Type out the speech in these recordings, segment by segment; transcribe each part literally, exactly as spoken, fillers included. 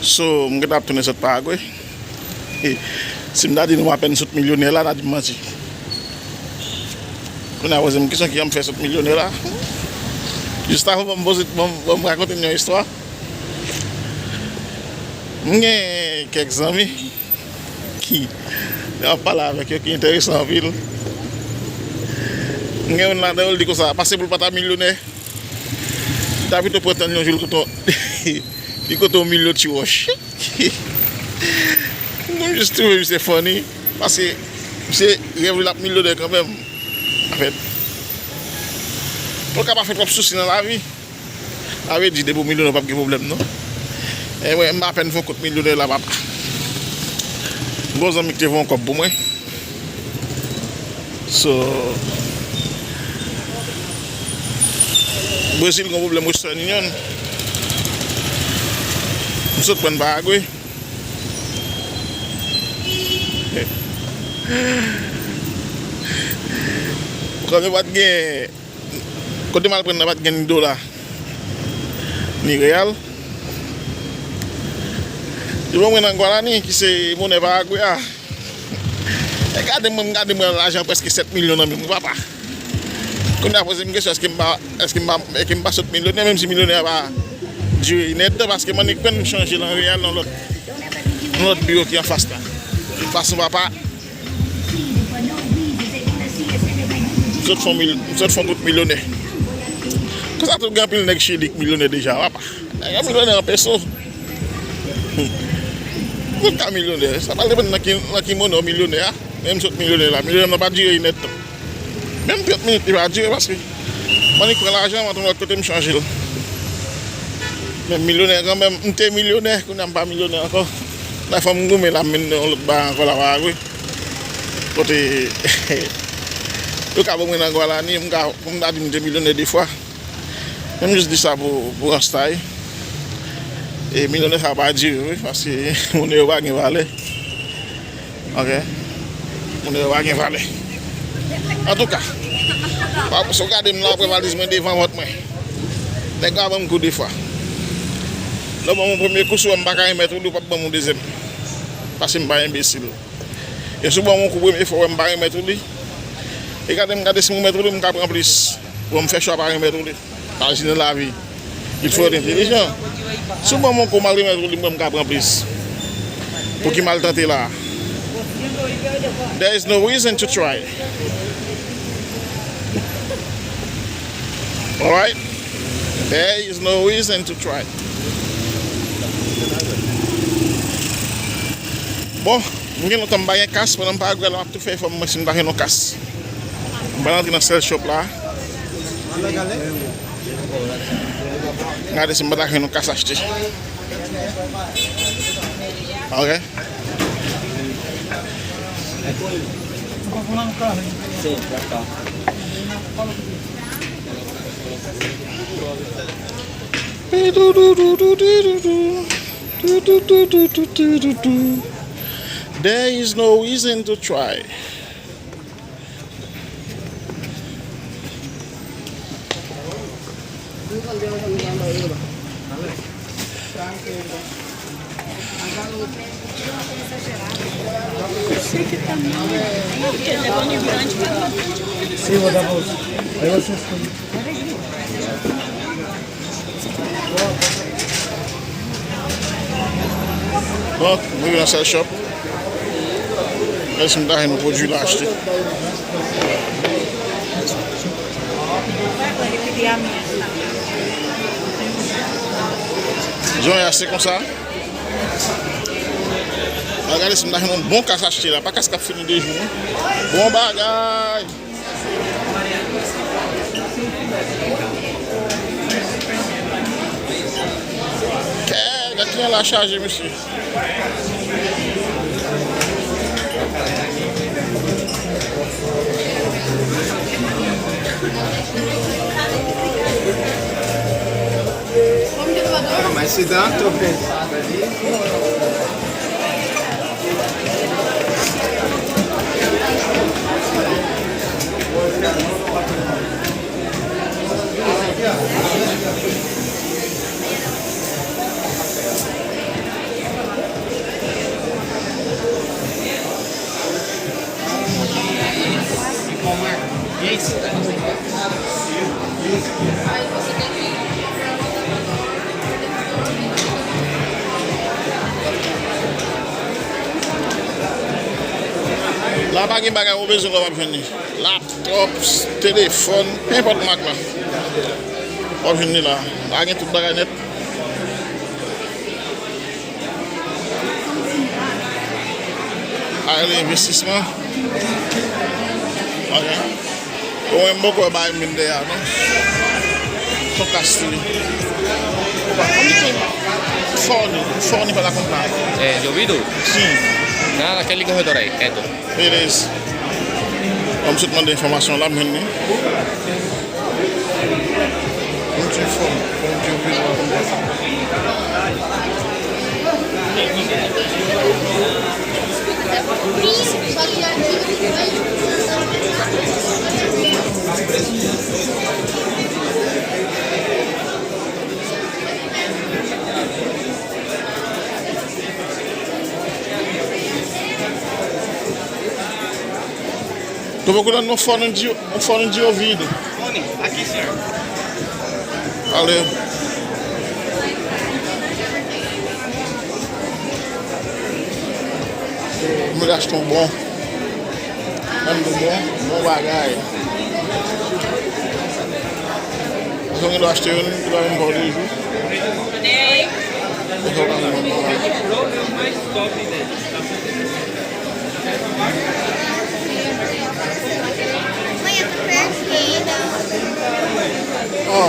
So, m gentan ap tounen sot Paragwe. Si m ta di nou m apèn sot milyonè la, n a di m manti. Kounye a poze m kesyon, kijan m fè sot milyonè la? Jis avan, ban m poze, ban m, ban m rakonte n yon istwa. M gen kèk zanmi ki, lè w ap pale avèk yo, ki enterese anpil. M gen youn ladan yo, l di konsa, pase pou l pa ta milyonè. Li ta pito pran tan yon jou, li kote, li kote yon milyon ti wòch. Mwen jis twouve misye funny, paske misye rèv li l ap milyonè kanmenm. Anfèt, pou l ka pa fè twòp sousi nan lavi. Sa vle di, depi w milyonè, w p ap gen pwoblèm, non. E mwen, m apèn fè yon kont milyonè la, papa. M gen yon zanmi ki te voye yon kòb pou mwen. So, Brezil gen yon pwoblèm Western Union. M sot pran Paragwe. Kòm yo pa t gen, kote m al pran nan pa t gen ni dola, ni reyal. Yo ban mwen nan Guarani, ki se monè Paragwe a. E gade mwen, m gade mwen, lajan prèske sèt milyon nan men mwen, papa. Kounye a poze m kesyon, èske m pa, èske m pa, èske m pa sot milyonè, menm si milyonè a pa dire inèdtan, paske m annik pran m chanje l an reyal nan lòt, nan lòt biwo ki anfas la. De tout fason, papa, m sot fè yon mil, m sot fè yon kont milyonè. Konsa tou, gen anpil nèg Chili k milyonè deja, papa. Nèg yo milyonè an peso. Ou ka milyonè. Sa pral depann nan ki, nan ki monè w milyonè a. Men m sot milyonè la. Milyonè m nan pa dire inèdtan. Menm trant minit li pa dire paske m annik pran lajan, m antre yon lòt kote, m chanje l. Men m milyonè kanmenm. M te milyonè, kounye a m pa milyonè ankò. La fò m goumen la, m mennen yon lòt bagay ankò la, pa vre? Kote yo ka ban mwen nan Guarani, m ka, pou m ta di m te milyonè de fwa. Men m jis di sa pou, pou anstay. E milyonè sa pa dire vre, paske monè yo pa gen valè. Ok? Monè yo pa gen valè. Antouka, pa, si w gade m la, w ap wè valiz mwen devan vant mwen. Nèg la ban m kou de fwa. Lè w ban m yon premye kou, si w wè m pa ka remèt ou li, w p ap ban m yon dezyèm. Paske m pa enbesil. E si w ban m yon kou premye fwa, w wè m pa remèt ou li. E gade m gade si m remèt ou li, m ka pran plis. Bon, m fè chwa pa remèt ou li. Paske nan lavi, il faut être intelligent. Si w ban m yon kou, m al remèt ou li, m wè m ka pran plis. Pou ki m al tante la? There is no reason to try. Alright? There is no reason to try. Bon, m gen lontan m pa gen kas, pandan m pa gwè la, m ap tou fè efò m wè si m ta jwenn yon kas. M pral antre nan sèl shop la. Gade si m pa ta jwenn yon kas achte. Ok. There is no reason to try. Bon, m rive nan sèl shop. Mwen si m ta jwenn yon pwodui la achte. Jan y a se konsa. Al gade si m ta jwenn yon bon kas achte la. Pa kas k ap fini de jou, non. Bon bagay. Kè, gad kijan l a chaje, mesye. Mas se dá uma tropeçada ali. La pa gen bagay ou bezwen la w ap jwenn li. Laptop, telefòn, nenpòt mak la. W ap jwenn li la. La gen tout bagay nèt. Aile envestisman. Ok. Bon, mwen m poko wè bagay mil dèyè a, non. Son kas li. Fò ni, fò ni pa la konpa. Eh, yo vido. Sì. Nada, che lì come dorai, eto. It is. Bon, m sot mande enfòmasyon la, m jwenn li. Bon, ti fò. Bon, ti fò. Tô procurando um fone de, um fone de ouvido. Fone, aqui, senhor. Valeu. Mwen achte yon bon. Mwen bon, bon bagay. Mwen gen dwa achte youn, ki pa menm pa w de jou. Mwen gen dwa menm bon bagay. Ó.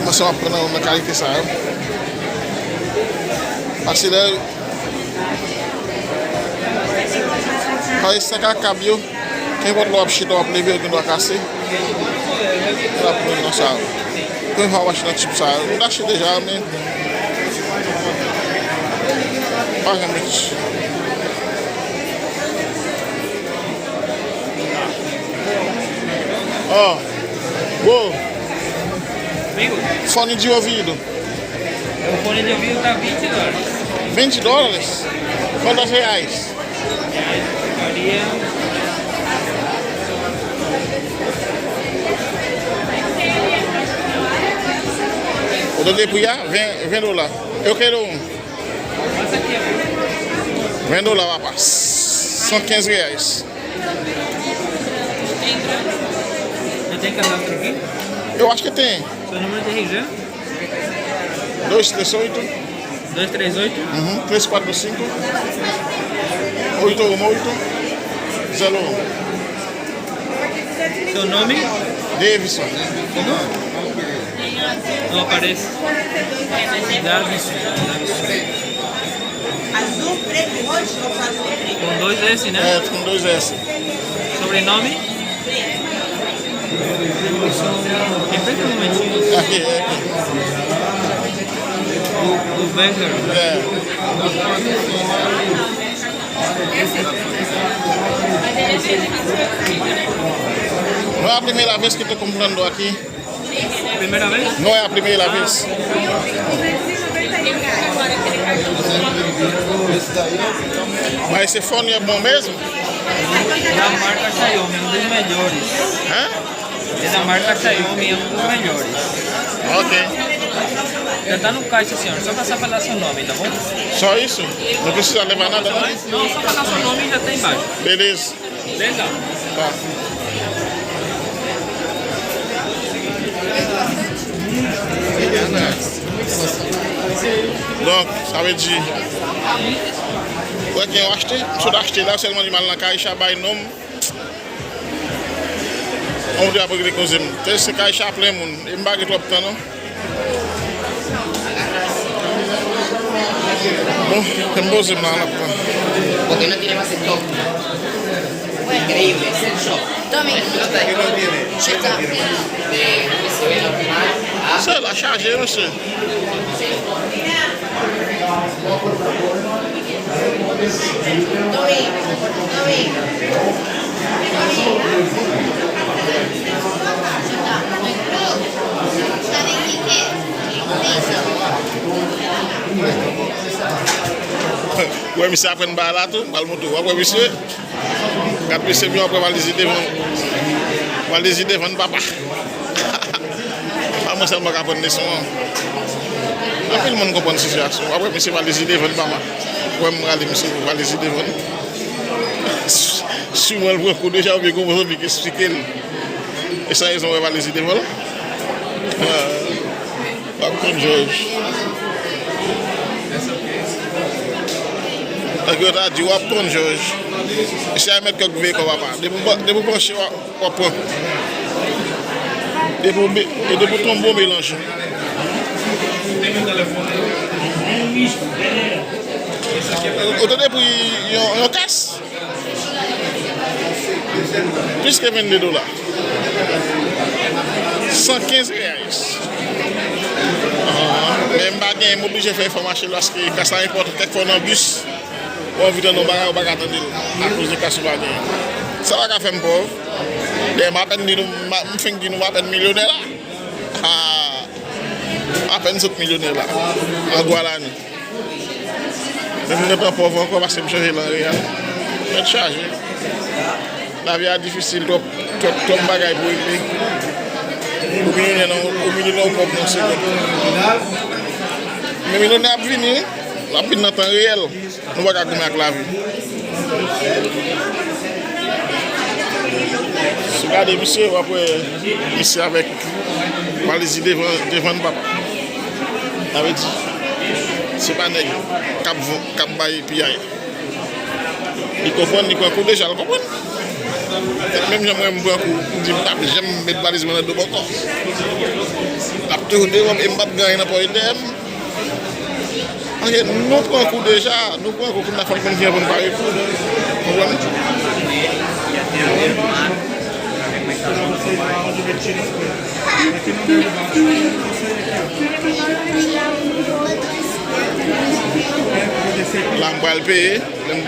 Mwen se w ap pran nan, nan kalite sa yo. Pase lè Pase sèk ak kab yo, kenpòt lè w ap chita, w ap leve, yo gen dwa kase. L ap pran nan sa yo. Premye fwa w achte nan tip sa yo. M t achte deja, men pa janm rich. Ó, wo. Fone de ouvido. O fone de ouvido tá vinte dólares. Vinte dólares? Quantos reais? Ficaria. O dele pri a vinte, vinte dólares. Eu quero um. Vinte dólares, rapaz. São quinhentos reais. Não tem cadastro aqui? Eu acho que tem. Seu número de R G? Dois três oito. Dois três oito? Uhum. Três quatro cinco, oito um oito, zero um. Seu nome? Davidson. Como? Não aparece. Davidson. Davidson. Com dois S, né? É, com dois S. Sobrenome? Repete um momentinho. Aqui, é aqui. Do, do Becker. É. Não é a primeira vez que estou comprando aqui. Primeira vez? Não é a primeira vez. Mas esse fone é bom mesmo? Da marca Xiaomi, um dos melhores. Hã? É da marca Xiaomi, é um dos melhores. Ok. Já tá no caixa, senhor. Só passar pela seu nome, tá bom? Só isso? Não precisa levar nada, não? Não, só passar seu nome e já tá embaixo. Beleza. Beleza? Tá. Donk, sa vle di, wè gen w achte, m sot achte la, sèlman li m al nan kay, sa bay non m. Yon moun ap regle koze m. Te se kay sa plen moun. E m pa gen twòp tan non. Bon, m poze m nan lòt tan. Porque no tiene más stock. Increíble, es el shock. Sè la chaje, mesye. Wè, misye aprann bagay la tou, m pral montre w. W ap wè misye. Gad mesye m yo ap pran valiz li devan. Valiz li devan papa. Pa mwen sèlman k aprann leson an. Anpil moun konprann sitiyasyon. W ap wè mesye valiz li devan papa. Wè m rale misye pou valiz li devan. Siman l pran kou deja oubyen gon zanmi ki eksplike l. E sa rezon wè valiz li devan l. W ap konn jòj. Tankou yo ta di, w ap konn jòj. Mesye a met kòk veye kò papa. Depi w ba-, depi w branche, w ap, w ap pran. Depi w be-, e depi w tonbe, w melanje. Ou tande pri yon, yon kas? Plis ke vennde dola. San kenz reais. Ah, men m pa gen, m oblije fè efò mache l paske kas la enpòtan. Kèk fwa w nan bis, ou anvi tande yon bagay, ou pa ka tande l akoz de kas ou pa genyen. Sa pa ka fè m pòv. Dayè, m apèn di nou, m, m fenk di nou, m apèn milyonè la. Ah, apèn sot milyonè la. An Gwalani. Men m gentan pòv ankò paske m chanje lan reyal. Tèt chaje. Lavi a difisil, twòp, twòp, twòp bagay pou regle. Ou milyonè nan, ou milyonè ou pòv nan segonn. Men milyonè ap vini, wi. L ap vin nan tan reyèl. Nou pa ka goumen ak lavi. Si w gade misye, w ap wè misye avèk valiz li devan, devan papa. Sa vle di, se pa nèg k ap, k ap bay piyay. Li konprann, li pran kou deja, l konprann. Menm jan mwen, m pran kou, m di m p ap janm met valiz mwen nan do m ankò. L ap toujou devan m e m p ap gen anyen nan pòch dèyè m. Paske nou pran kou deja, nou pran kou, kounye a fò n konn kijan pou n pare kou. Konprann? La, m pral peye. Lè m,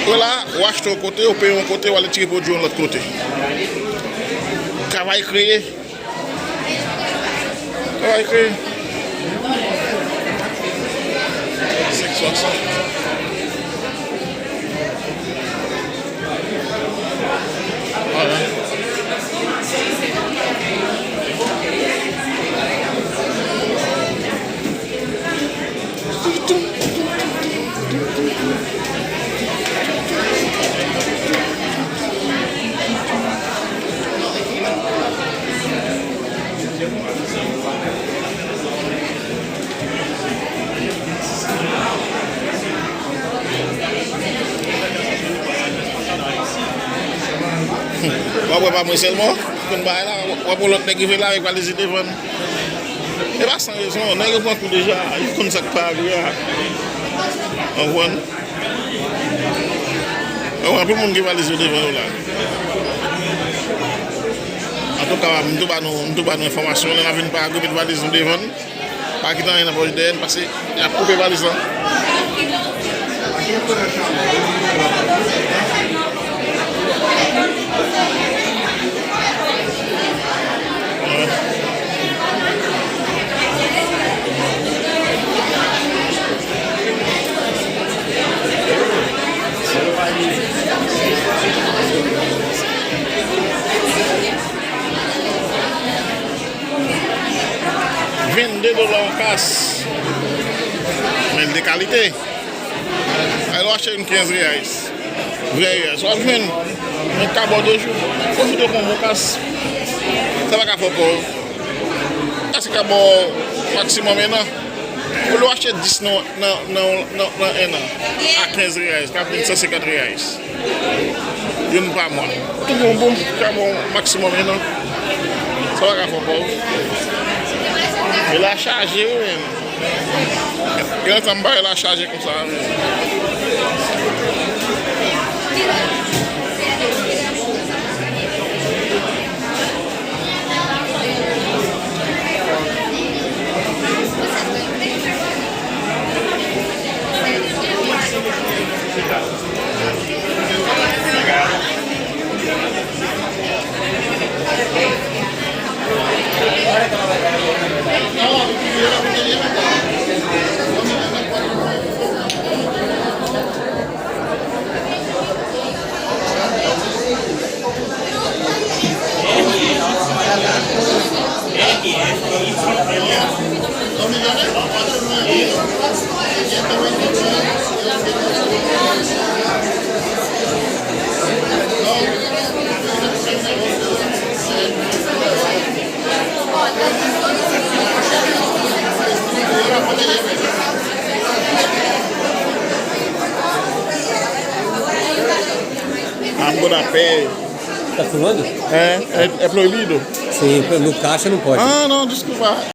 wè la, ou achte yon kote, ou peye yon kote, ou al retire pwodui yon lòt kote. Travay kreye. Travay kreye. Senk swasant. Alright. W ap wè pa mwen sèlman ki konn bagay la, w ap wè lòt nèg rive la avèk valiz li devan l. E pa san rezon, nèg yo pran kou deja, yo konn sa k pa vre a. Konprann? Yo, anpil moun gen valiz yo devan yo la. Antouka, m tou ba nou, m tou ba nou enfòmasyon, lè n ap vin pa gwo met valiz nou devan, pa kite anyen nan pòch dèyè n, paske y ap koupe valiz lan. Vennde dola yon kas. Men l de kalite. Alò achte youn kenz reais. Vrè reais. W ap jwenn yon kabò de jou. Pwofite pran bon kas. Sa pa ka fè w pòv. Kas ki ka ba w maksimòm en an. Olye w achte dis nan, nan, nan, nan, nan en an a kenz reais, k ap vin san senkant reais. Youn pa mwa. Tou bon, bon, ka bon maksimòm en an. Sa pa ka fè w pòv. E la chaje, wi, menm. Gen tan m pa wè la chaje konsa, wi. I'm gonna pay. Tá filmando? É, é, é proibido? Sim, no caixa não pode. Ah, não, desculpa.